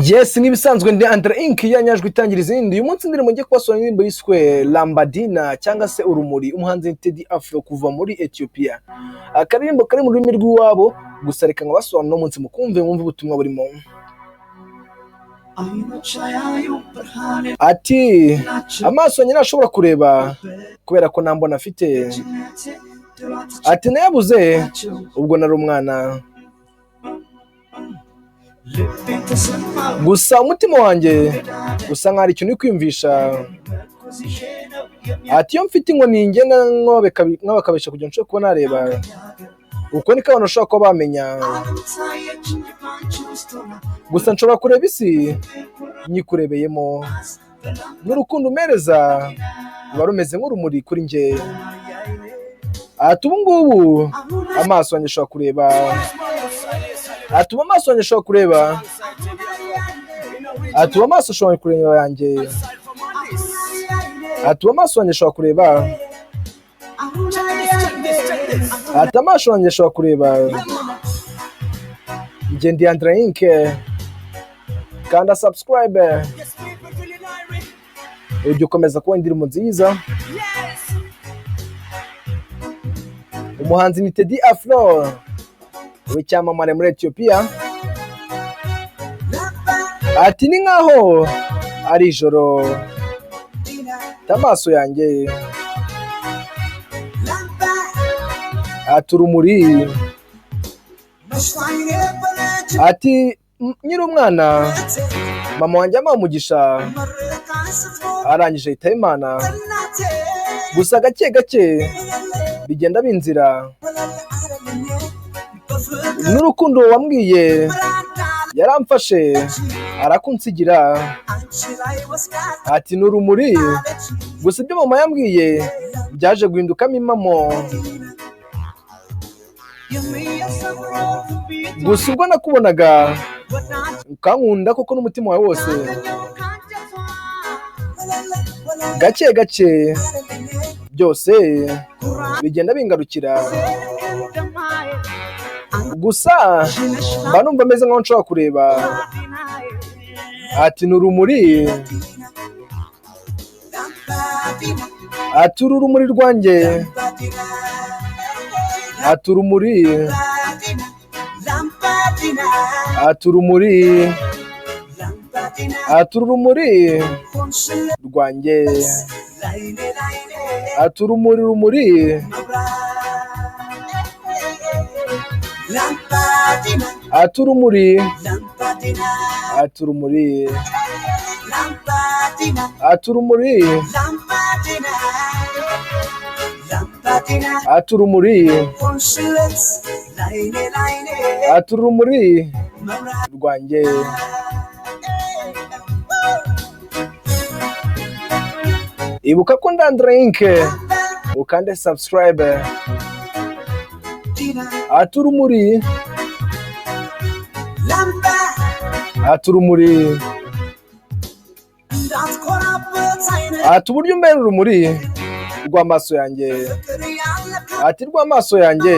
Yes, nk'ibisanzwe ndi Andre Inc yanyajwe itangira izindi. Uyu munsi ndirimbo ngiye kubasura indirimbo yiswe Lambadina cyangwa se Urumuri, umuhanzi Teddy Afro kuva muri Ethiopia. Akaririmbo kari mu rurimi rw'iwabo, gusa reka nkabasobanurire uno munsi mukumve mwumve ubutumwa burimo. Ati amaso yanjye ntashobora kureba kubera ko nta mboni afite. Ati nayabuze ubwo nari umwana. Gusa umutima wanjye usa nkaho hari ikintu uri kwiyumvisha. Ati iyo mfite inkoni ngenda nkabakabisha kugira ngo nshobore kuba nareba. Uko niko abantu bashobora kuba bamenya. Gusa nshobora kureba isi nyikurebeyemo. N'urukundo umpereza ruba rumeze nk'urumuri kuri njye. Ati ubu ngubu amaso yanjye ashobora kureba. Ati ubu amaso yanjye ashobora kureba. Ati ubu amaso ashobora kureba yanjye. Ati ubu amaso yanjye ashobora kureba. Ati amaso yanjye ashobora kureba. Njye ndi Andre Inc. Kanda subscribe. Ujye ukomeza kubona indirimbo nziza. Umuhanzi ni Teddy Afro w'icyamamare muri Ethiopia. Ati ni nkaho ari ijoro amaso yanjye. Ati urumuri. Ati nkiri umwana mama wanjye yampaye umugisha arangije yitaba Imana. Gusa gake gake bigenda binzira. N'urukundo wambwiye yaramfashe arakunsigira. Ati ni urumuri. Gusa ibyo mama yambwiye byaje guhindukamo impamo. Gusa ubwo nakubonaga ukankunda koko n'umutima wawe wose. Gake gake byose bigenda bingarukira. Gusa mba numva meze nkaho nshobora kureba. Ati ni urumuri. Ati uru rumuri rwanjye. Ati urumuri. Ati urumuri. Ati urumuri rwanjye. Ati urumuri rumuri. Ati urumuri. Ati urumuri. Ati urumuri. Ati urumuri. Ati urumuri rwanjye. Ibuka ko ndi Andre Inc. Ukande subscribe. Ati urumuri. Ati urumuri. Ati uburyo umbera urumuri rw'amaso yanjye. Ati rw'amaso yanjye.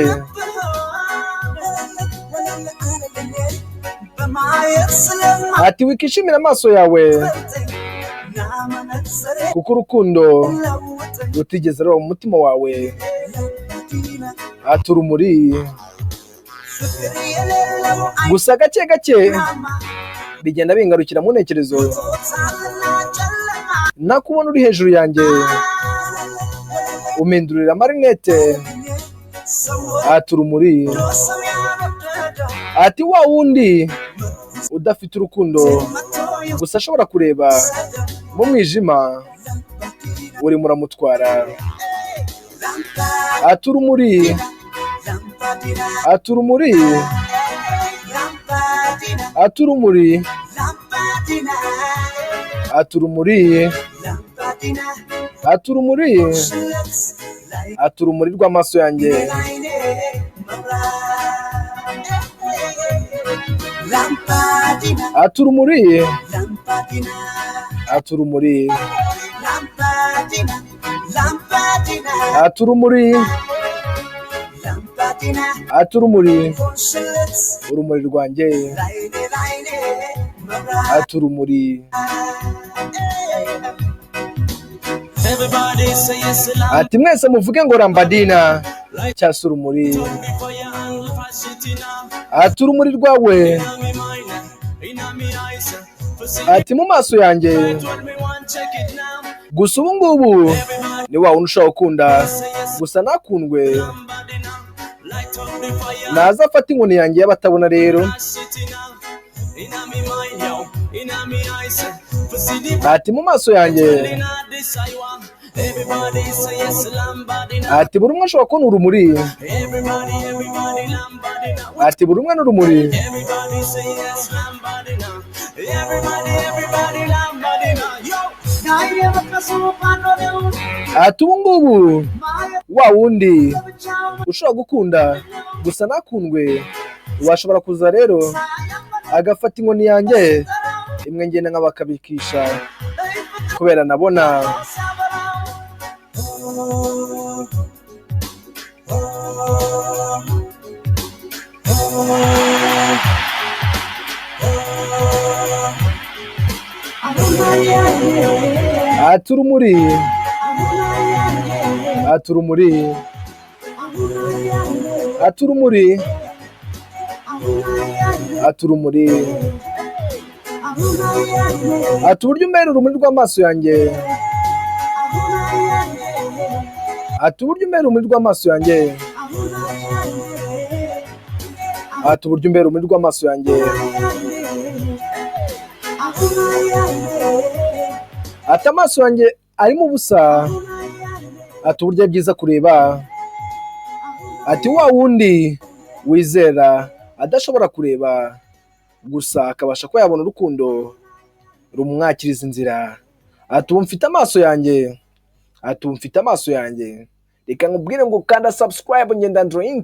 Ati wikishimira amaso yawe kuko urukundo rutigeze ruba mu mutima wawe. Ati urumuri. Gusa gake gake bigenda bingarukira mu ntekerezo. Nakubona uri hejuru yanjye umpindurira amarinete. Ati urumuri. Ati wa wundi udafite urukundo gusa ashobora kureba mu mwijima urimo uramutwara. Ati urumuri. Ati urumuri. Ati urumuri. Ati urumuri. Ati urumuri. Ati urumuri rw'amaso yanjye. Ati urumuri. Ati urumuri. Ati urumuri. Ati urumuri, urumuri rwanjye. Ati urumuri. Everybody say yes, Ati mwese muvuge ngo rambadina cyangwa se urumuri. Fire and flash it now. Ati urumuri rwawe. In me mind, in me eyes. For see Ati mu maso yanjye. what me want, check it now. Gusa ubu ngubu ni wa wundi ushobora gukunda Say yes, gusa ntakundwe. somebody now. Light up the fire, Naza afata inkoni yanjye y'abatabona rero. flash it now. In me mind, yo, in me eyes. For see the Ati mu maso yanjye. in this I want. Everybody say yes, somebody now. Ati buri umwe ashobora kubona urumuri. Everybody, everybody, somebody now. Ati buri umwe n'urumuri. Everybody say yes, somebody now. Everybody, everybody, somebody now. Yo. Ati ubu ngubu wa wundi ushobora gukunda gusa ntakundwe, washobora kuza rero agafata inkoni yanjye imwe ngenda nk'abakabikisha kubera nabona. Ati urumuri, ati urumuri, ati urumuri, ati urumuri, ati uburyo umbera urumuri rw'amaso yanjye, ati uburyo umbera urumuri rw'amaso yanjye, ati uburyo umbera urumuri rw'amaso yanjye, ati amaso yanjye arimo ubusa, ati uburyo ari byiza kureba, ati wa wundi wizera adashobora kureba gusa akabasha kuba yabona urukundo rumwakiriza inzira, ati ubu mfite amaso yanjye, ati ubu mfite amaso yanjye. Reka nkubwire ngo kanda subscribe, ngenda Android.